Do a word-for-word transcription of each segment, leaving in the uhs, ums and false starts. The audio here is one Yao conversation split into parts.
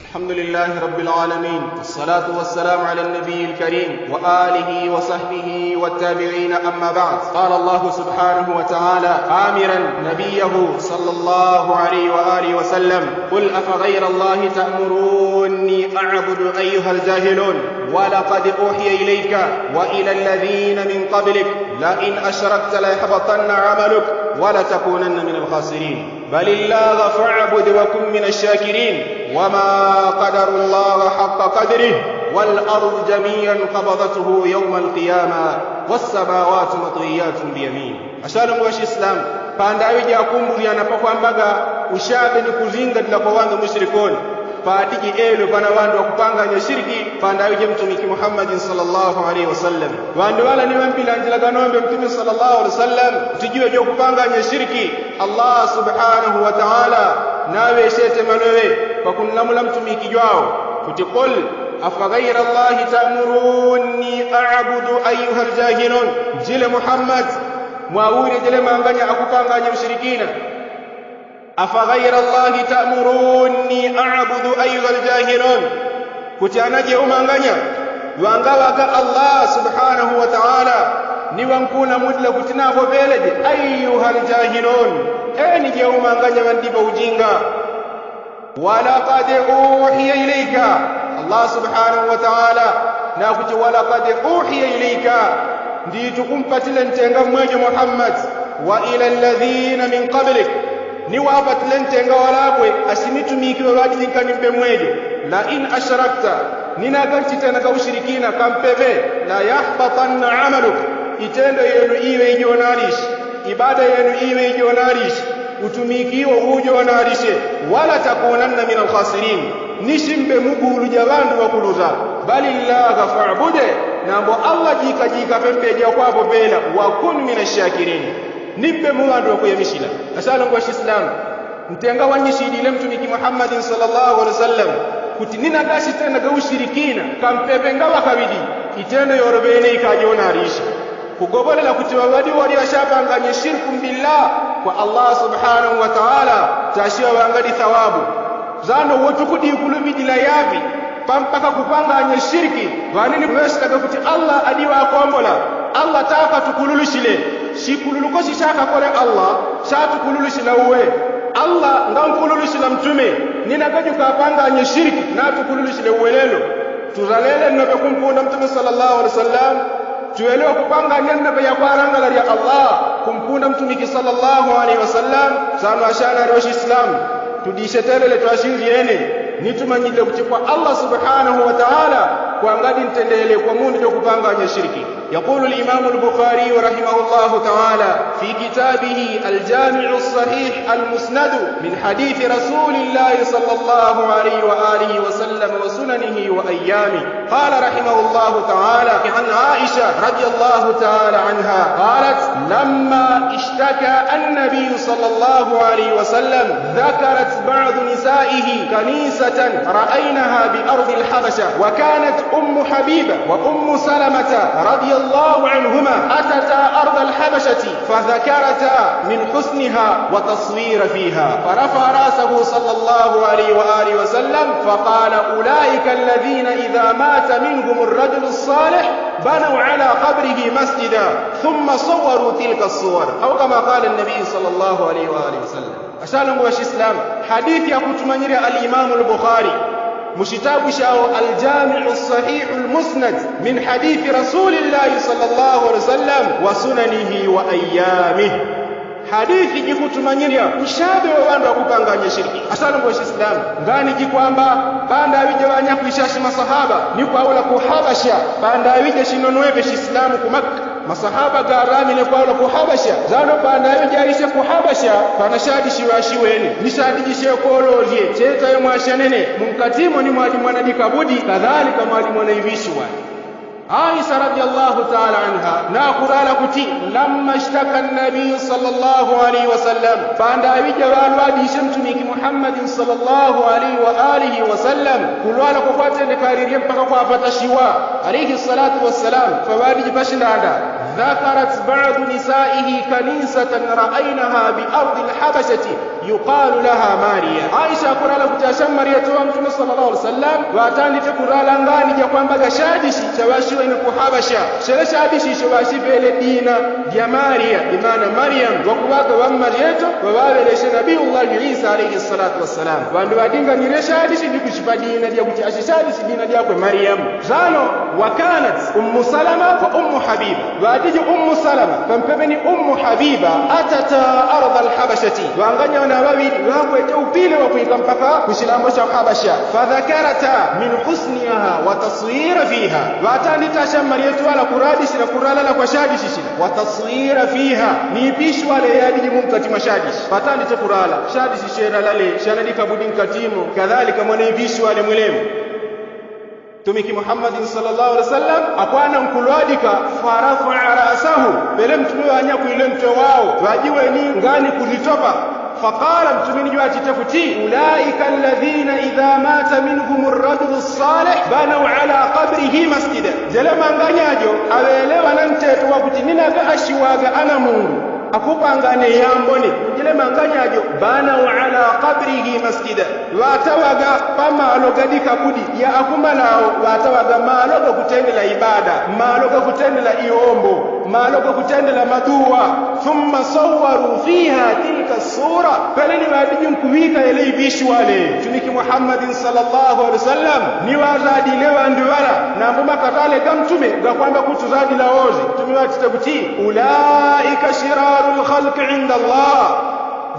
الحمد لله رب العالمين، والصلاة والسلام على النبي الكريم وآله وصحبه والتابعين، أما بعد. قال الله سبحانه وتعالى آمرا نبيه صلى الله عليه وآله وسلم: قل أفغير الله تأمروني أعبد أيها الجاهلون، ولقد أوحي إليك وإلى الذين من قبلك لئن أشركت ليحبطن عملك ولتكونن من الخاسرين. بل الله فاعبد وكن من الشاكرين، وما قدروا الله حق قدره، والأرض جميعا قبضته يوم القيامة، والسماوات مطويات بيمينه. Asalongo wa Chislamu, pandaŵi ja kumbulyana pakwambaga ushaŵe ni kuzingadila kwa ŵandu mushirikoni, padiji elo pana ŵandu ŵakupanganya shiriki pandaŵi ja mtumiki Muhammadin sallallahu alaihi wasallam. Ŵandu ŵala ni ŵambilanjilaga nombe mtumiki sallallahu alaihi wasallam, tijiŵe ja kupanganya shiriki. Allah subhanahu wa taala naŵeshete maloŵe pakunlamula mtumiki jwawo kuti, قل أفغير الله تأمروني أعبد أيها الجاهلون. Jile Muhammad, mwaŵulye jele manganya akupanganya ushirikina. أفغير الله تأمروني أعبد أيها الجاهلون. Kuti ana je umanganya ŵangaŵaga Allah subhanahu wa taala ni ŵankunamudila kuti naŵoŵeleje, أيها الجاهلون. Eni je umanganya ŵandiŵa ujinga. ولقد أوحي إليك. Allah subhanahu wa taala nakuti, ولقد أوحي إليك. Nditu kumpatile ntenga mmwejo Muhammad, وإلى الذين من قبلك. Ni wapatile ntenga ŵalakwe, ashimitumiki ŵaŵadijinka ni mbe mmwejo. لئن أشركت. Ni naga ntitenaga ushirikina kampeŵe, ليحبطن عملك. Itendo yenu iŵe ijonalishi. Ibada yenu iŵe ijonalishi, utumiki iwo ujonalishe. ولتكونن من الخاسرين. Ni shimbe mu gulu ja ŵandu ŵakuluza. بل الله فاعبد. Nambo Allah jika jika pempe ja kwaŵoŵela. وكن من الشاكرين. Ni mbe mu ŵandu ŵakuyamishila. Asalongo wa Chislamu, ntenga wanyishidile mtumiki Muhammadin sallallahu alaihi wasallam kuti ni naga shitenaga ushirikina kampeŵe ngaŵa kaŵidi, itendo yolo ŵene ikajonalishe. Kugobolela kuti ŵaŵadi ŵali ŵashapanganye shirku mbillah kwa Allah subhanahu wa taala, tashiŵa ŵangali thawabu. Zano wotuku dikuluŵidila yaŵi pampaka kupanganye shiriki. Ŵanini ŵesitaga kuti Allah adiŵakombola. Allah takatukululushile. Shikululuko shishakakole Allah shatukululushilaga uwe. Allah ngankululushila mtume. Ni naga jukapanganye shiriki natukululushilaga uwe lelo. Tuzalele nnope kumpunda mtume sallallahu alaihi wasallam. Tuŵeleŵe kupanganya nnope ya kwarangala lya Allah kumpunda mtumiki sallallahu alaihi wasallam. Sano ashanali wa Chislamu, tudishetelele twashinzyene ni tumanyile kuti kwa Allah subhanahu wa taala kwangadi ntendele kwa mundu ja kupanganya shiriki. يقول الإمام البخاري رحمه الله تعالى في كتابه الجامع الصحيح المسند من حديث رسول الله صلى الله عليه وآله وسلم وسننه وأيامه. قال رحمه الله تعالى عن عائشة رضي الله تعالى عنها قالت: لما اشتكى النبي صلى الله عليه وسلم ذكرت بعض نسائه كنيسة رأينها بأرض الحبشة، وكانت أم حبيبة وأم سلمة رضي الله عنهما أتتا أرض الحبشة فذكرتا من حسنها وتصوير فيها، فرفع رأسه صلى الله عليه وآله وسلم فقال: أولئك الذين إذا مات منهم الرجل الصالح بنوا على قبره مسجدا ثم صوروا تلك الصور، أو كما قال النبي صلى الله عليه وآله وسلم. Asalongo wa Chislamu, hadithi yakutumanyilya Alimamu Albukhari mu shitabu shawo Aljamiu Sahihu Almusnad min hadithi Rasulillahi sallallahu alaihi wasallam wa sunanihi wa ayyamihi. Hadithi jikutumanyilya ushaŵe wa ŵandu ŵakupanganya shiriki. Asalongo wa Chislamu, ngani jikwamba pandaŵi ja ŵanyakwishashe masahaba ni kwaula ku Habasha, pandaŵi ja shinonweŵe Chislamu ku Makka. Masahaba gaŵamine kwaula ku Habasha. Zano pandaŵi jaishe ku Habasha pana shadishiŵashiŵene ni shadijishe kololye chetayo mwashanene munkatimo ni mwalimwana dikabudi kadhalika mwalimwana iŵishiŵani. Aisha radiyallahu taala anha nakulala kuti, لما اشتكى النبي صلى الله عليه وسلم, pandaŵi ja ŵalwadishe mtumiki Muhammadin sallallahu alaihi wa alihi wasallam kulwala kwakwatendekalilye mpaka kwapatashiwa alaihi salatu wassalam paŵadiji pashindanda, ذكرت بعض نسائه كنيسة رأينها بأرض الحبشة Yukalu laha mariya. Aisha akurala kuti asha mmaryeto wa mtume sala llahu alihi wasalam ŵatandite kurala ngani jakwambaga shadishi shaŵashiŵene ku habasha. Shele shadishi isho ŵashiŵele dina dya mariya imana mariyamu wakuŵaga ŵammaryeto ŵaŵaŵeleshe nabiyullahi isa alaihi salatu wasalam. Ŵandu ŵadinganile shadishi ni kushipa dina dya kuti ashi shadishi dina dyakwe mariyamu. Zano wakanat ummu salama wa ummu habiba. Ŵadiji ummu salama pampepeni ummu habiba atata arda alhabashati. Ŵanganya ŵana ŵaŵili ŵakwete upile wakwika mpaka kushilambo sha habasha. Fadhakarata min husniha wa taswira fiha. Ŵatanditasha mmalyetu ŵala kuradishila kuralala kwa shadishishila wa taswira fiha ni ipishwale yadiji munkati mwa shadishi. Ŵatandite kurala shadishi sheralale shanadika budi nkatimo kadhalika mwana ipishwale mwilemu. Tumiki muhammadin sala llahu alihi wasalam akwana nkulwadika. Farafaa rasahu pele mtume ŵanyakwile mtwe wao ŵajiweni ngani kulitopa. Fakala mtume ni jwachite kuti ulaika alladhina idha mata minhum arrajulu alsalih banau ala kabrihi masjida. Jele manganyajo aŵele ŵananteto wakuti ninaga ashiwaga ana mungu akupangane yambone. Jele manganyajo banau ala kabrihi masjida. Ŵataŵaga pamalo gadika budi ya akumalao ŵataŵaga malo gakutendela ibada, malo gakutendela iombo, malo gakutendela maduwa. Thumma sawaru fiha tilka sura. Pele ni ŵadiji nkuŵika yele iŵishiwale tumiki muhammadin sala llahu alihi wasalam ni ŵazadile ŵandu ŵala nambo makatale ga mtume gakwamba kutuzagilawozi. Mtume ŵatite kuti ulaika shiraru alkhalki inda allah.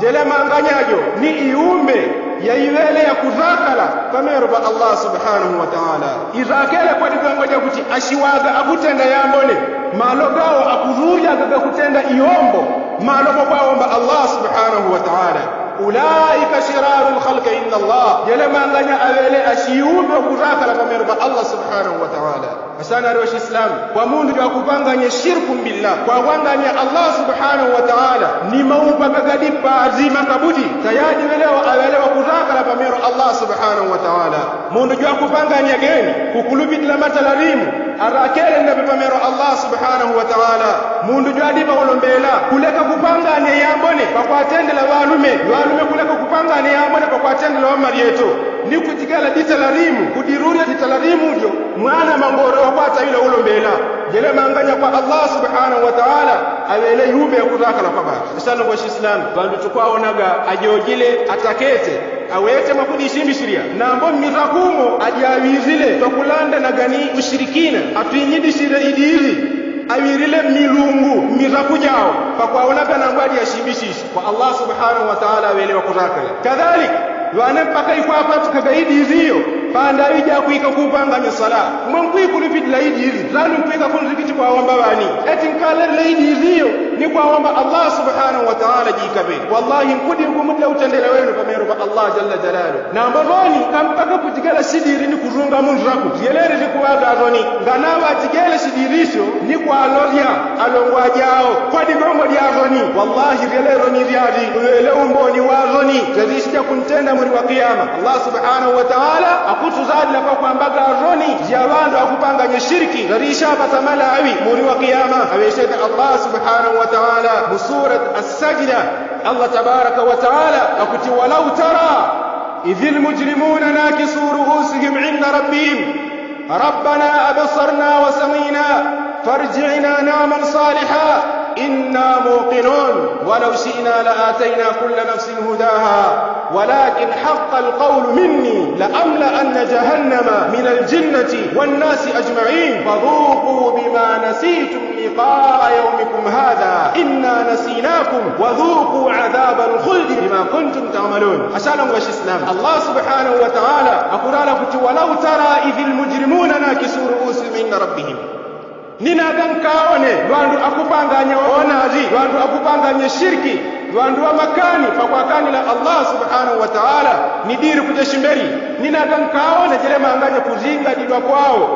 Jele manganyajo ni iumbe yaiŵele yakuzakala pamero pa allah subhanahu wataala. Izakele kwadi gongo jakuti ashiwaga akutenda yambone malo gawo akuzujaga gakutenda iombo malo gokwaomba allah subhanahu wataala. Ulaika shiraru alkhalki inda allah. Jele manganya aŵele ashiumbe wakuzakala pamero pa allah subhanahu wataala. Asana ali washislamu kwa mundu jwakupanganya shirku mbillah kwawanganya allah subhanahu wataala ni maupa gagadi pazima kabudi. Tayadi ŵelewa aŵelewa kuzakala pamero allah subhanahu wataala. Mundu jwakupanganya geni kukulupitila matalarimu arakele ndape pamero allah subhanahu wataala. Mundu jwadipa ulombela kuleka kupanganya yambone pakwatendela ŵalume ŵalume kuleka kupanganya yambone pakwatendela ŵamalyeto ni kujigala ditalarimu kudirurya ditalarimu dyo. Mwana mangoro wakwataŵila ulombela jele manganya kwa allah subhanahu wataala. Aŵele yumbe yakuzakala kwa batu. Isalongo shislamu ŵandu tukwawonaga ajojile atakete awete mwakudishimbishilya nambo mmitakumo ajaŵizile twakulanda nagani ushirikina atwinyidishile idili. Aŵilile mmilungu mmitaku jawo pakwawonaga nambo adyashimbishishe kwa allah subhanahu wataala aŵele wakuzakala. Kadhalika ŵane mpaka ikwapatukaga idili iyo pandaŵi jakwika kupanganya sala. Mwe nkwikulupitila idili zanu nkwika kunzikiti kwawomba ŵani eti nkalelile idili iyo ni kwawomba allah subhanahu wataala jikape. Wallahi nkudi nkumutila utendela wenu pamero pa allah jalla jalalu. Nambo ŵoni kampaka kujigala sidili ni kuzunga mundu zaku zyelele zikuŵaga ŵoni nganaŵa jigele sidili isyo ni kwalolya alongwa jawo kwadi gongo dya ŵoni. Wallahi zyelele ŵoni zyali uŵele umboni wa ŵoni zyazishija kuntenda muli wa kiyama. Allah subhanahu wataala akutuzalila pakwambaga ŵoni zya ŵandu akupanganya shiriki ŵalishapata malawi muli wa kiyama. Aŵeshete allah subhanahu wataala mu surat assajida allah tabaraka wataala akuti walau tara idh almujrimuna nakisu ruusihim inda rabbihim rabbana absarna wa samina farjina namal saliha inna muqinun walau shina laataina kulla nafsin hudaha walakin haqa alqaulu minni laamlaanna jahannama min aljinnati wannasi ajmain fadhuqu bima nasitum liqaa yaumikum hadha inna nasinakum wadhuqu adhaba alkhuldi bima kuntum tamalun. Asalongo wasilamu allah subhanahu wataala akulala kuti walau tara idh almujrimuna nakisu ruusihim inda rabbihim. Ninaga nkawone ŵandu akupanganya onazi ŵandu akupanganya shiriki ŵandu ŵamakani pakwakanila allah subhanahu wataala ni dili kuja shimbeli. Ninaga nkawone jelemanganya kuzingadilwa kwawo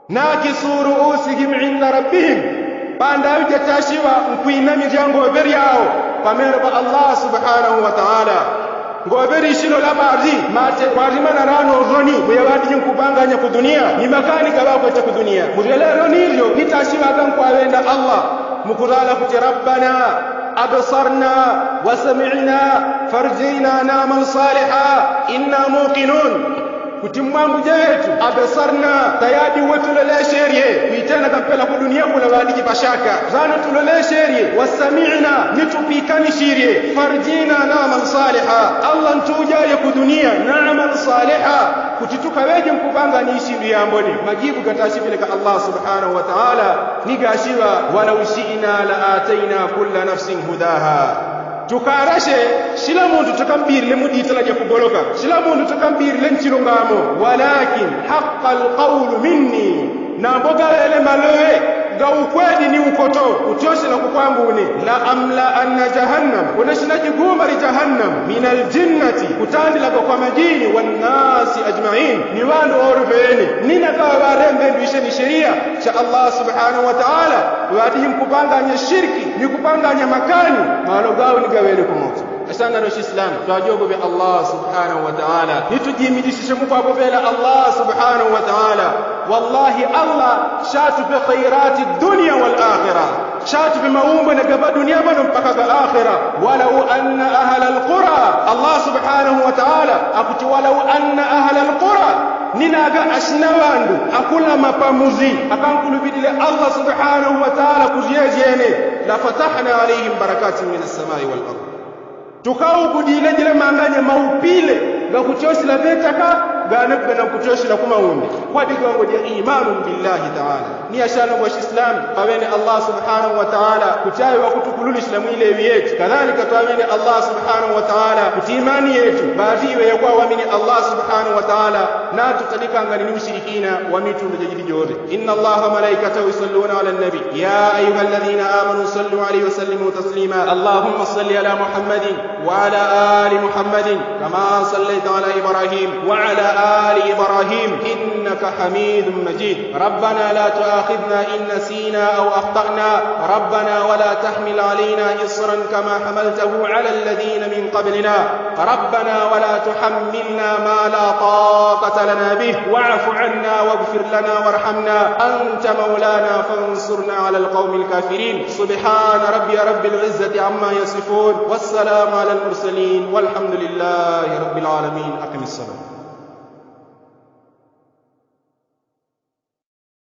nakisu ruusihim inda rabbihim. Pandaŵi jatashiŵa nkwinamizya ngoŵe lyawo pamelo pa allah subhanahu wataala. Ngoŵe lishilola pazi mate kwalimana lano ŵoni muyaŵandiji nkupanganya ku duniya ni makani gaŵakwete ku duniya mulyelelo nilyo nitashiŵaga nkwaŵenda allah mukulala kuti rabbana Absarna wasamina farjina namal saliha inna mukinun. Kuti mmwangu jetu absarna tayadi wetulolesherye kwitena kampela kuduniya kula ŵadiji pashaka zana tulolesherye wasamina nitupikanishirye farjina namal saliha allah ntujaye kuduniya namal saliha kuti tukaŵeje nkupangani isindu yambone majibu gatashipilika allah subhanahu wataala. Ni gashiŵa walau shina la ataina kulla nafsin hudaha. Tukarashe shila muntu tukambirle muditala jakugoloka shila muntu tukambirle nchilungamo walakin haka alkaulu minni. Nambo galele maloŵe ga ukwedi ni ukoto kutyoshela kukwangune la amla anna jahannam kunashina jigumba li jahannam min aljinnati kutandilaga kwa majini wannasi ajmain ni ŵandu ŵaŵene. Nina gaŵa ŵarembe ndwishe ni sheriya sha allah subhanahu wataala ŵadiji nkupanganya shiriki ni kupanganya makani malo gawo ni gaŵele kumoto. Asangano shislamu twajogoŵe allah subhanahu wataala ni tujimijishishe mukwagoŵela allah subhanahu wataala. Wallahi allah shatupe khairati dunia walakhira. Shatupe maumbwe na gapa dunia pano mpaka ga akhira. Walau anna ahla alkura allah subhanahu wataala akuti walau anna ahla alkura ninaga ashina ŵandu akula mapamuzi akankuluŵilile allah subhanahu wataala kuzyejene lafatahna alaihim barakatin min alsamai walardi. Tukaugudile jile manganya maupile gakutyosila ŵetaka gane kugana kutyosila kumaundi kwa digongo dya imanu billahi taala. Ni ashana gwa shislamu aŵene allah subhanahu wataala kutyawe wakutukululisila mwileŵi yetu kadalika twaŵene allah subhanahu wataala kuti imani yetu ŵaŵiwe yakwaŵamini allah subhanahu wataala. Natutanikangani ni ushirikina wa mitunda jajili jote. Inna allah wamalaikatahu yusalluna ala nabi. Ya ayuha alladhina amanu sallu alaihi wasallimu taslima allahumma salli ala muhammadin wa ala ali muhammadin kama sallaita ala ibrahim wa ala ali ibrahim innaka hamidun majid. Rabbana la tuakhidhna in nasina au akhtana. Rabbana wala tahmil alaina isran kama hamaltahu ala alladhina min qablina. Rabbana wala tuhammilna ma la takata lana bih wafu anna waghfir lana warhamna anta maulana fansurna ala alkaumi alkafirin. Subhana rabbiya rabbil izzati amma yasifun wassalamu ala almursalin walhamdulillahi rabbil alamin. Aqimi ssalah.